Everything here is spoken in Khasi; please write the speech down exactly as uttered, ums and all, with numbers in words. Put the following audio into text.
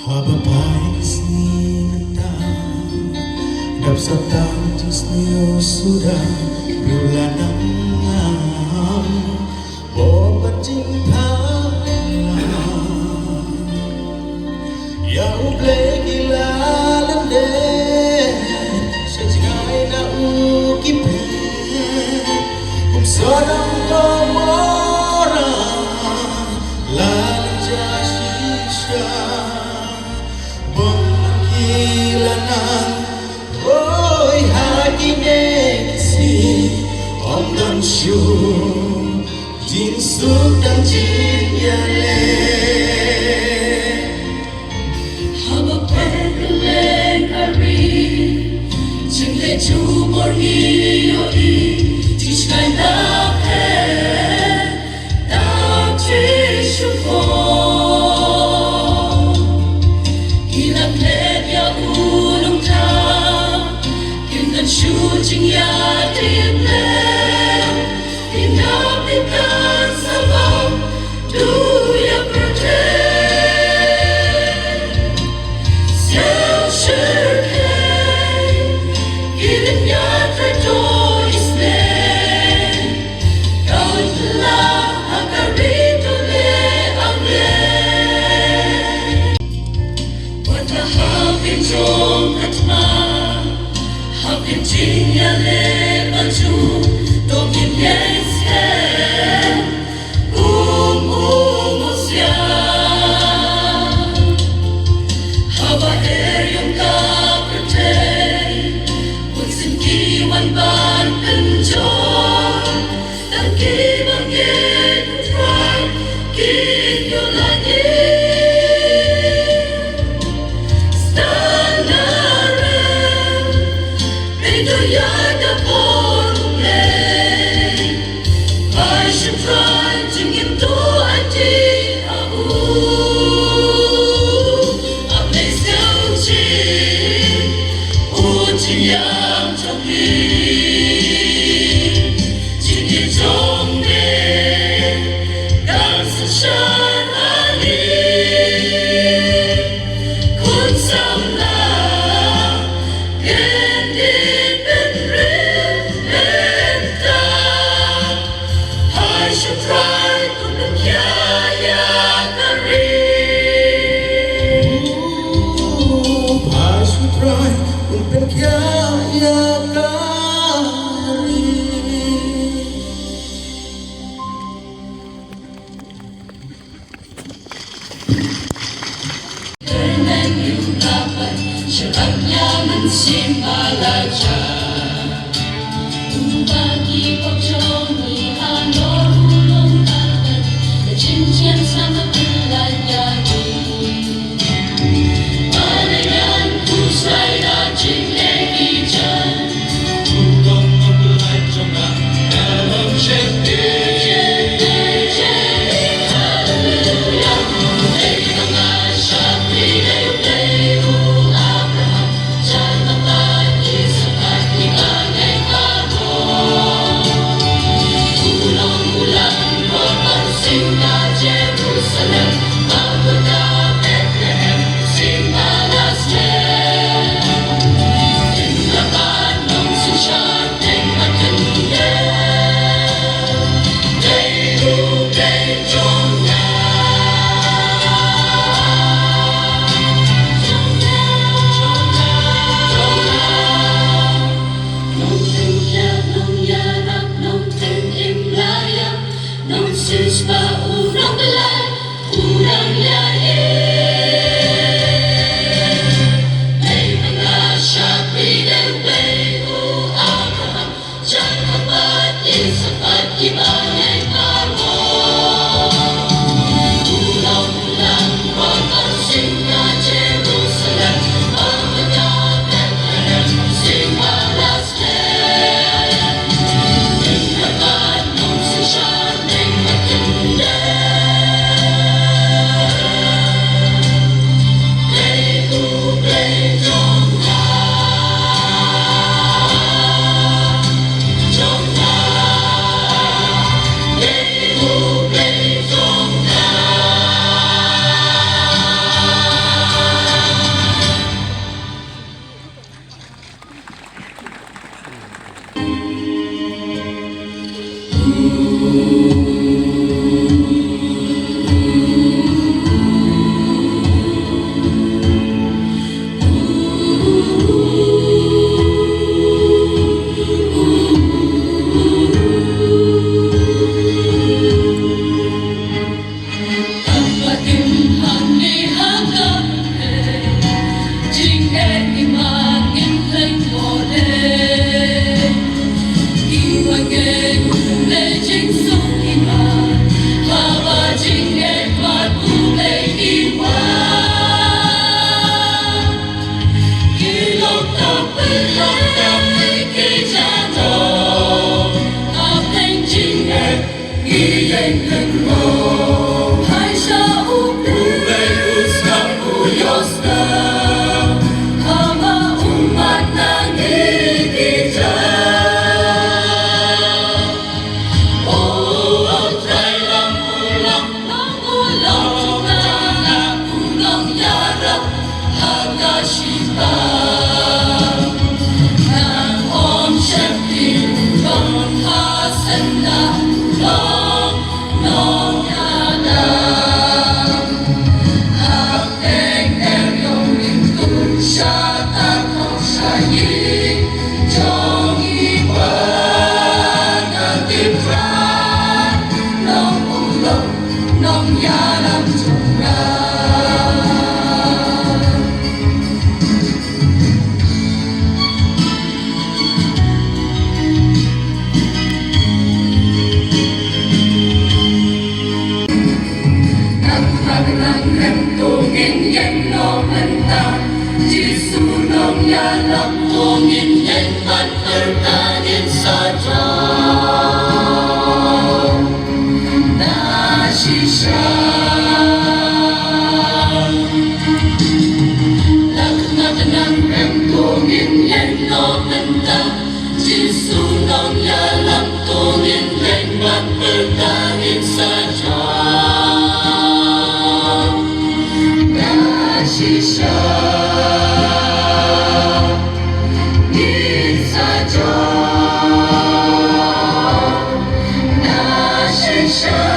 Haba phai ka sngi mynta, dap sa tang jingsniew suda, briew la nang ngam, bad jingthaw ïa U Blei ki la lyndet, sha jngai na u ki phet. Kum Sodom Gomorrah la lyndet shisha, bad ki la nang roi ha kine ki sngi, ym don shuh jingsuk dang jingïaleh. Haba pyrshah ka ri, jingleh jubor ngi ïohi, jingshngaiñ da pher, da jingshukor. Ngi la phet ïa u Jingïaleh ba ju dong ïeng skhem kum u Mosaïa. Haba er ïong ka pyrthei, bunsien ki wan ban pynjot. Tang kiba ngeit U Trai kin ïoh lait im. Stad na rem, beit to ïaid da bor U Blei. Ai sha U Trai jingim to aiti ha u. A Blei sngewsih, u jingïam jong ngi. Jingïeit jong me kan synshar ha ngi. Khun samla, kin ïa pynrit bynta. Hai sha U Trai, un pynkhiah ïa ka ri. Hai sha U Trai, un pynkhiah ïa ka ri. Lam to ngin ïeng ban pyrta ngin sa jong. Na shisha. Lak mat nang rem to ngin ïeng noh mynta. Jisu nongïalam to ngin ïeng ban pyrta ngin sa jong. Na shisha. Ngin sa jong. Na shisha.